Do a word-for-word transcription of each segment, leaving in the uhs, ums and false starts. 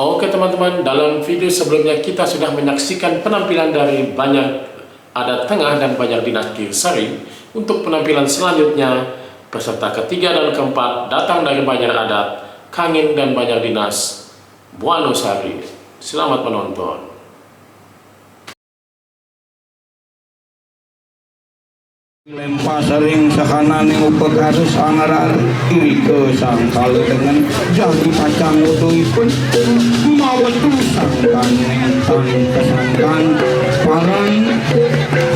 Oke teman-teman, dalam video sebelumnya kita sudah menyaksikan penampilan dari Banjar Adat Tengah dan Banjar Dinas Kirsari. Untuk penampilan selanjutnya, peserta ketiga dan keempat datang dari Banjar Adat Kangin dan Banjar Dinas Buanosari. Selamat menonton. Lempas ring sahananing upakarus angarar, irika sang kala tengen jagi pacang utuhipun, mawetu sangkaning tan kasangkan parang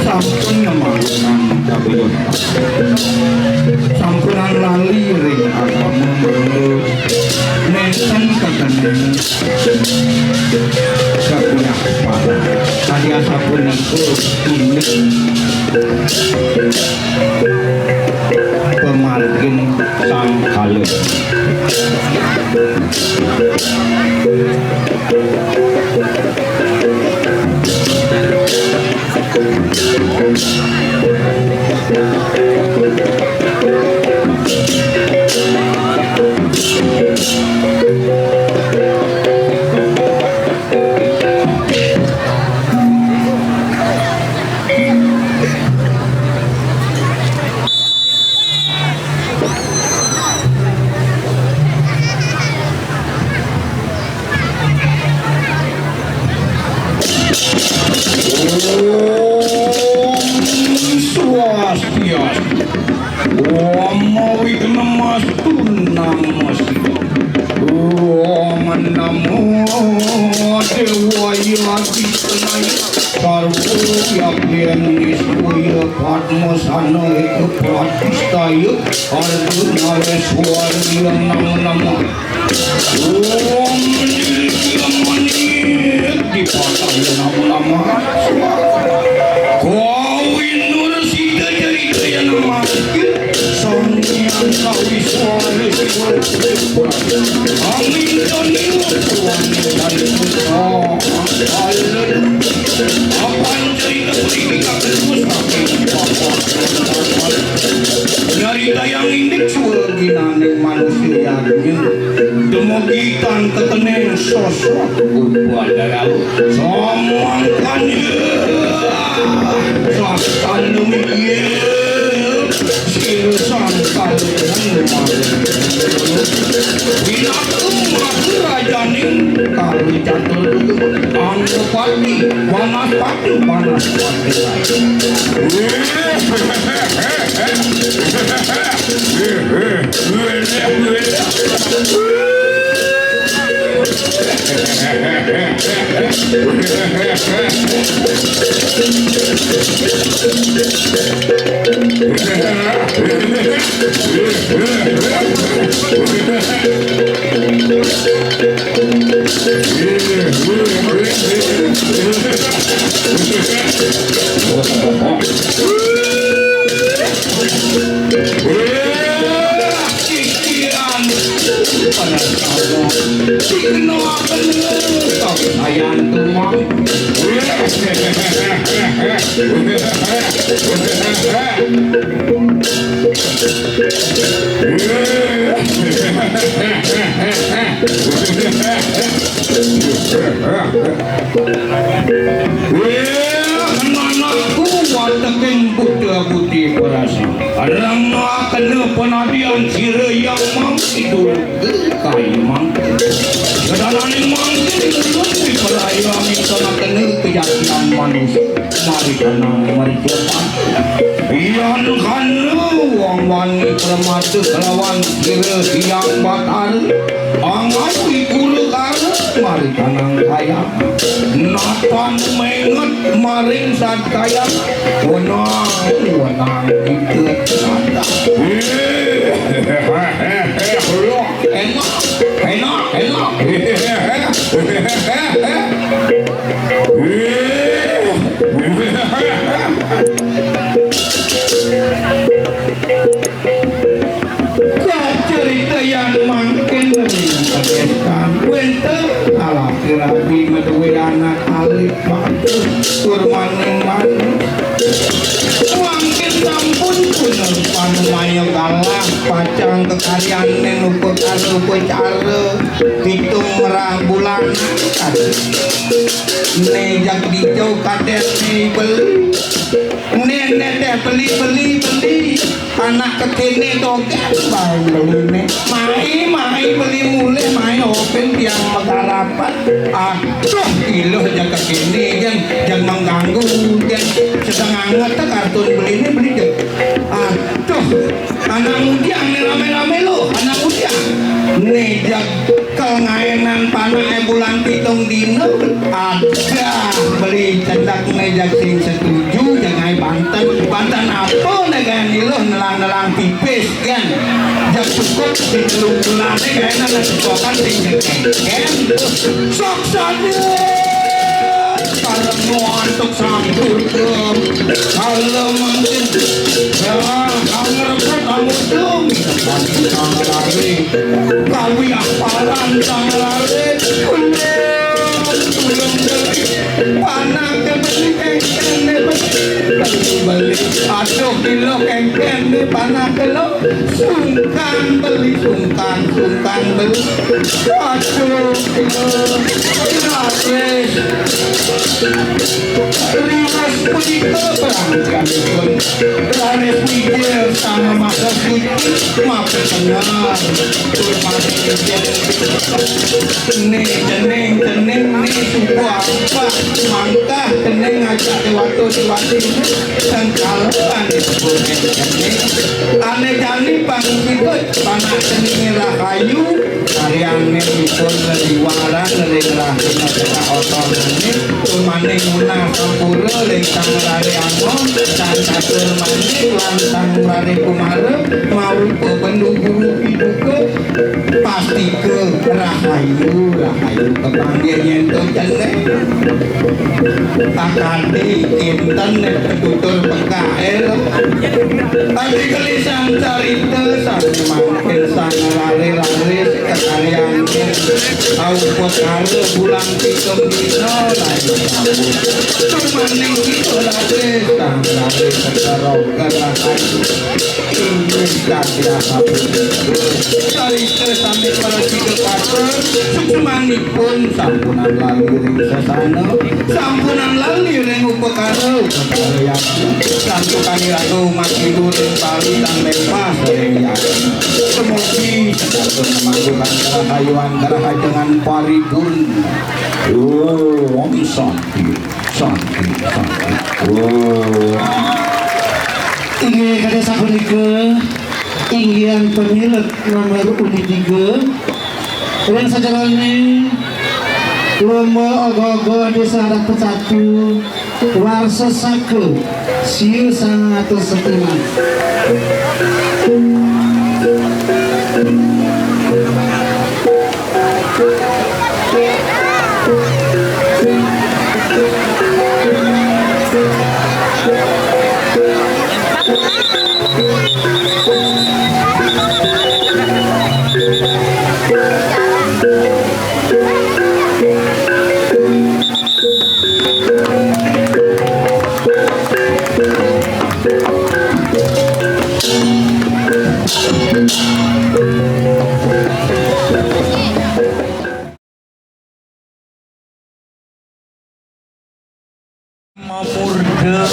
sampun ngemangkan kabuyutan. Sampunang lali ring agama Hindu, nenten kakeneng kagunah pala. Kadi asapunika indik pamargin sang kala. Om Swastiastu. Om Awighnamastu Namo Sidham. Om Namo Devaya Adityanaya Sarva Yagya Nishkaya Padmasana Eka Pratistaya Ardhanareswarya Namo Namo. Om Nirjamani Dipataya Namo Namo. Kawinur Sida Jarita Yanama. Sang Hyang Kawiswara Siwa. Amin Dani Wani Dani. Apan cerita puniki katerus saking Bapak. Nyaritayang indik suweginaning manusa yadnya. Dumugi tan tetening sosok Upadara. Samangkanya. Sastana miya. Sira sangkal. Winatu maharajaning Kali Catur. Anggapati. Wanaspati. Wanaspati. Wih, anakku wateking Buddha Budi Parasa. Rengakena panadian sira yang mangkidul kai mangkin. Sedananing mangkin ulun diperaya mintanakena kejatian manusia. Mari kanang, mari japan. Yan kana wong wani permata kelawan sira Hyang Batara. Angawi kula kara mari kanang kaya. Natan menget maring sadkaya. Wenang, wenang kita sadang. Enak, enak, enak. Kacaritayan mangkin ring padesan. Wénten kalaki rabi madué anak alit bagus tur maning manis. Mangkin sampun Karyané upakara-upakara, pitung ngrah bulan. Né jak dija kadén né beli. Né, né téh beli, beli, beli. Anak kékéné dogén baé beliné. Mai, mai beli mulih, mai, opén tiang magarapan. Aduh, iluh jak kékéné, jang, jang mengganggu, jang sedeng anget kartun beliné, beli jang. Aduh, anak mudiang né ramé-ramé lu, anak mudiang. Né jag kel ngaénan panaké bulan pitung dina, adah beli cendek né jag sing setuju, jag ngaé banten. Banten apa né gaé iluh nelang-nelang pipis, gén. Jag cukup di telung bulané gaé nelang cukupan sing kén. Sok sadé. Pareng nuantuk sampurna. Kala mangkin. Ya, angrebut angudung. Panitang lari. Kawi aparan tang lari. Tulung, tulung beli. Panaké beli, kéné beli. Beli, beli. Aduh, kilo kéné panaké lo. Sungkan beli, sungkan, sungkan beli. Aduh, raris. Riwes punika perangkanipun. Raris mijil sama masa suci, mapesengan. Turmati mijil. Né, jening, jening, né, suku apa? Mangkah, jening, ajak déwata, déwati. Sengkala ané jani pangkidut, panak seni rahayu, karyané ipun leliwaran ring rahina tengah otonané, tumaning munah sampura ring Sang Rare Angon, Sang Catur Manik, lan Sang Rare Kumara, marupa bendu guru piduka. Pastika rahayu, rahayu kepanggih nyén to cening. Akadi kinten pitutur pengkail. Adi gelisang carita sané mangkin sang lare-lare kekaryané. Upakara bulan pitung dina lan tumaning kita lare sang lare sekara rahayu. Inggih, Kanjeng Ratu. Carita sami prasida katur, suksmanipun sampunang lali ring sasana, sampunang lali ring upakara, upakara yatna, santukan iraga umat Hindu ring Bali tan lempas ring yatna. Semogi sedasa mangguhan karahayuan karahajengan paripurna. Om Santi, Santi, Santi. Om. Inggih, kadi sapunika inggihan pamilet nomor undi tiga. Ring sajeroning lomba ogoh-ogoh Désa Adat Pecatu, warsa saka siu sangang atus setiman. Mamurda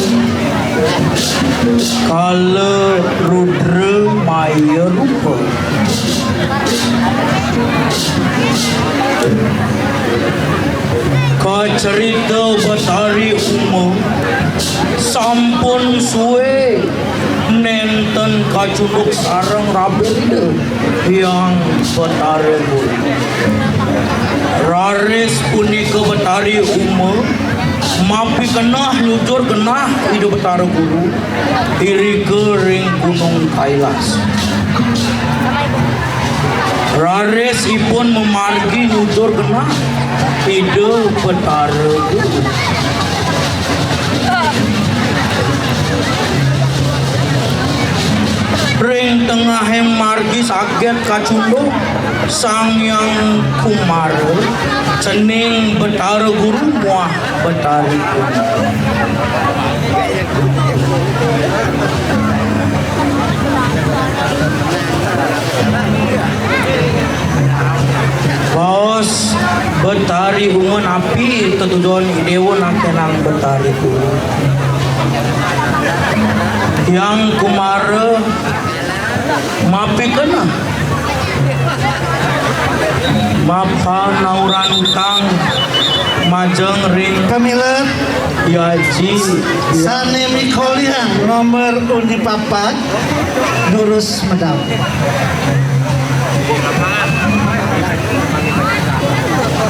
kala rudra maya rupa. Kacerita Betari Uma sampun sué nénten kacunduk sareng Rabinda Hyang Betara Guru. Raris punika Betari Uma mapikenah nyujur genah Ida Betara Guru irika ring Gunung Kailas. Raris ipun mamargi nyujur genah Ida Betara Guru. Ring tengahing margi saget kacunduk Sang Hyang Kumara, cening Betara Guru muah Betari Guru. tetujon I Déwa nakénang Betari Kulu. Tiang kumara mapikena mapanauran utang majeng ring pamilet Yaji sané mikolihan nomor undi papat, durus medal.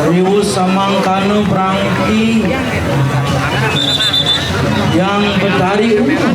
Riwus samangkana brangti yang Betari Uma.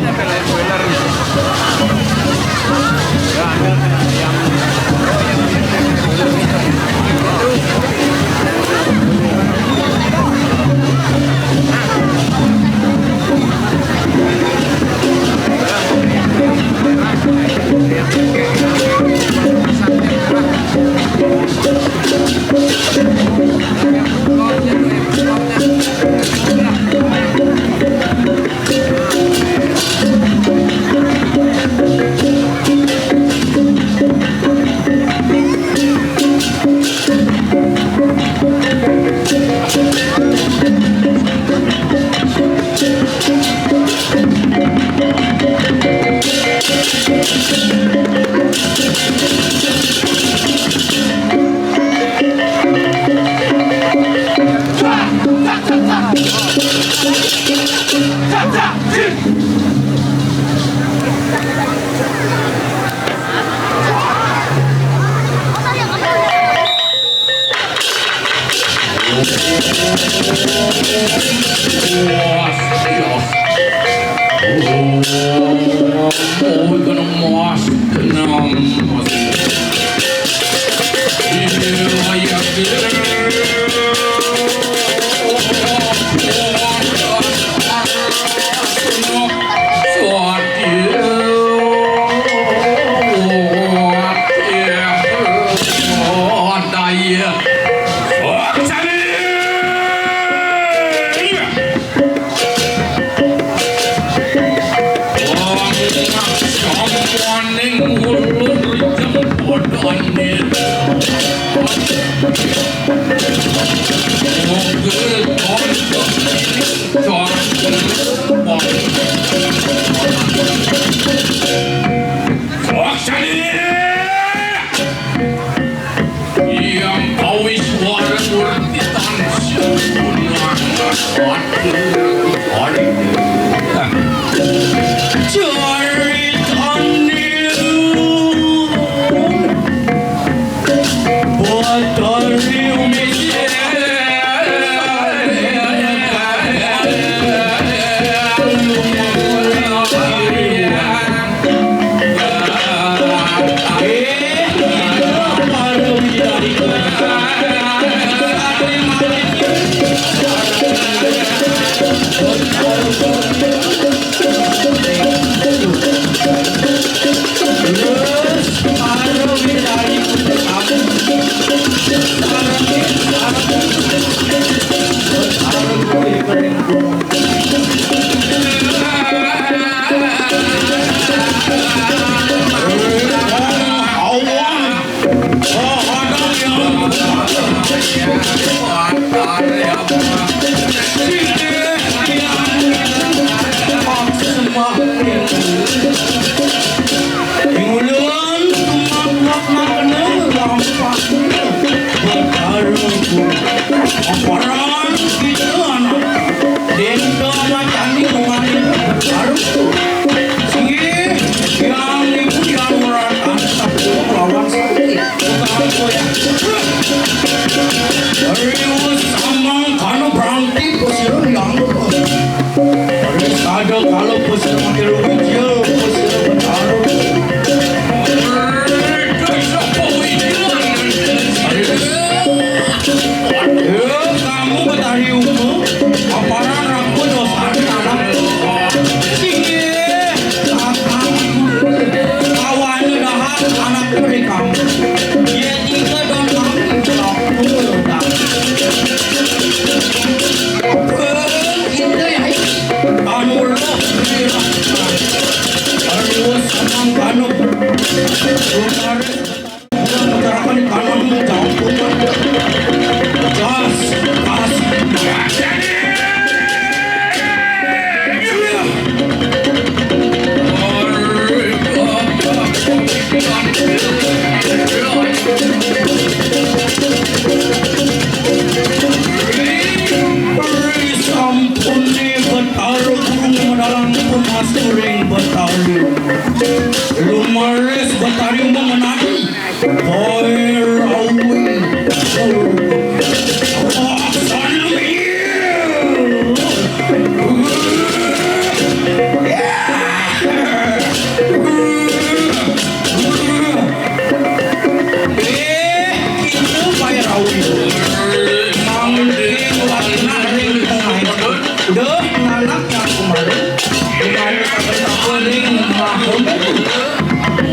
Yang kawis warung urtitan sempurna. Caritane Batari Umis. Ing ulun tumaprak makna lampah. Batarungku aparan kita anak. Dento matani umani batarungku. Singgih, yang ibu yang muratan satu lawan sakti. Tukang koyak. Riwus samang kanu berangti kusirun yang lupa. Sada kala pasira manggil wija, pasira Betara. Ayo, kamu Betari Uma, aparan rampun dosa anak. Singgih, kakang. Awalnya dahar anak mereka. Dia tiga dan kami berapa. Anu roh. Anu samang kanu. Jas, jas. Sampune Betara Guru madalang pun asturing Betara. Lumaris Betara mengenai. Kowe rawi. Laksana miu. Eh, itu Pak Rawi. Mangke wacana ring tengah. Duh, nanak yang kemarin. Kemarin tak ning mahum.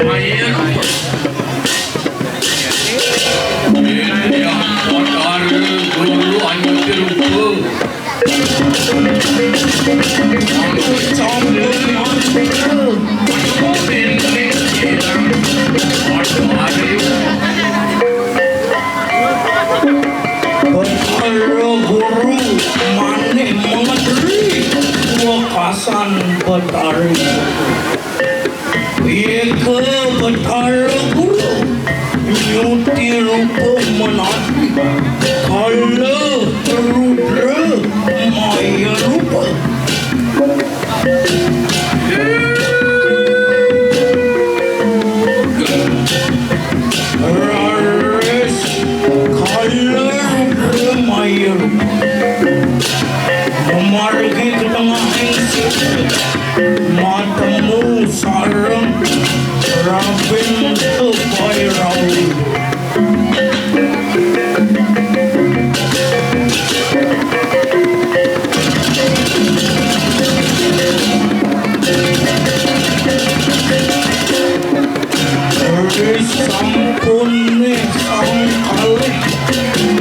Ayo. Yang kotor dulu anjir. Betara Guru maneh mengetri wekasan Betara. Ika Betara Guru nyuti rupa menatri, kala rudra maya rupa. Raris kala rudra maya rupa. Mamargi ka tengahing sira. Matemu sareng Rabin Tupai Rawi. Wis sampune sang kalih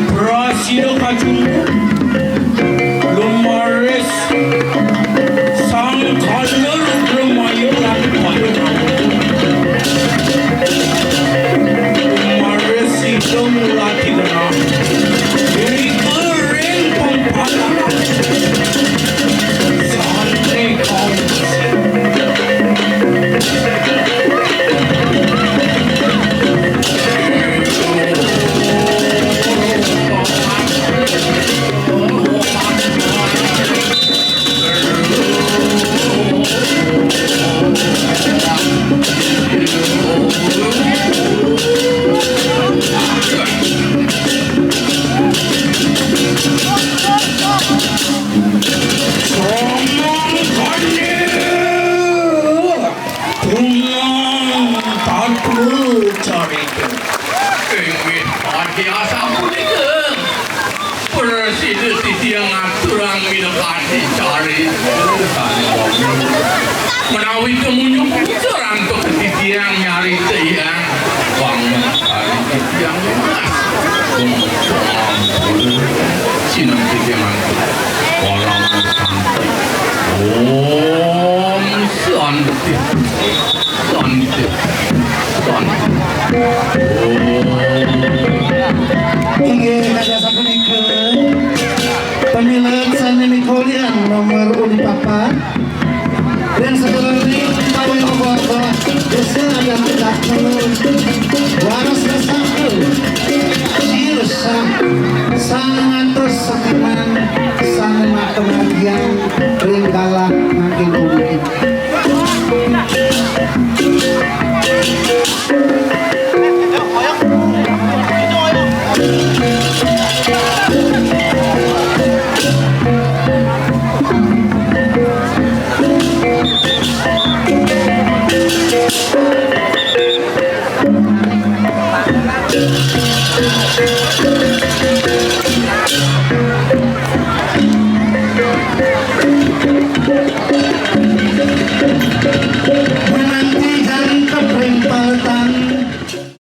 prasida kajumpu. Lumaris sang kalih rudra maya lan payung. Lumaris sida ngulati genah. Irika ring pampananan. Sane kaum Tumang tatwa carita. Inggih, Adi asapunika. Prasida titiang aturang minakadi carita. Menawi tumuju punika rantuk titiang nyarita yang bangun carita titiang lunas. Sinam titiang antuk. Parama santi. Om santi. Santi. Santi. Om. Inggih, kados sapunika. Pamilet sane mikulian nomor urut papat. Ring sadurunge utawi apa-apa, desa adat datu, waras resaka, sirsa, sangatus seniman, sane makamargian, ring galah mangkin puniki.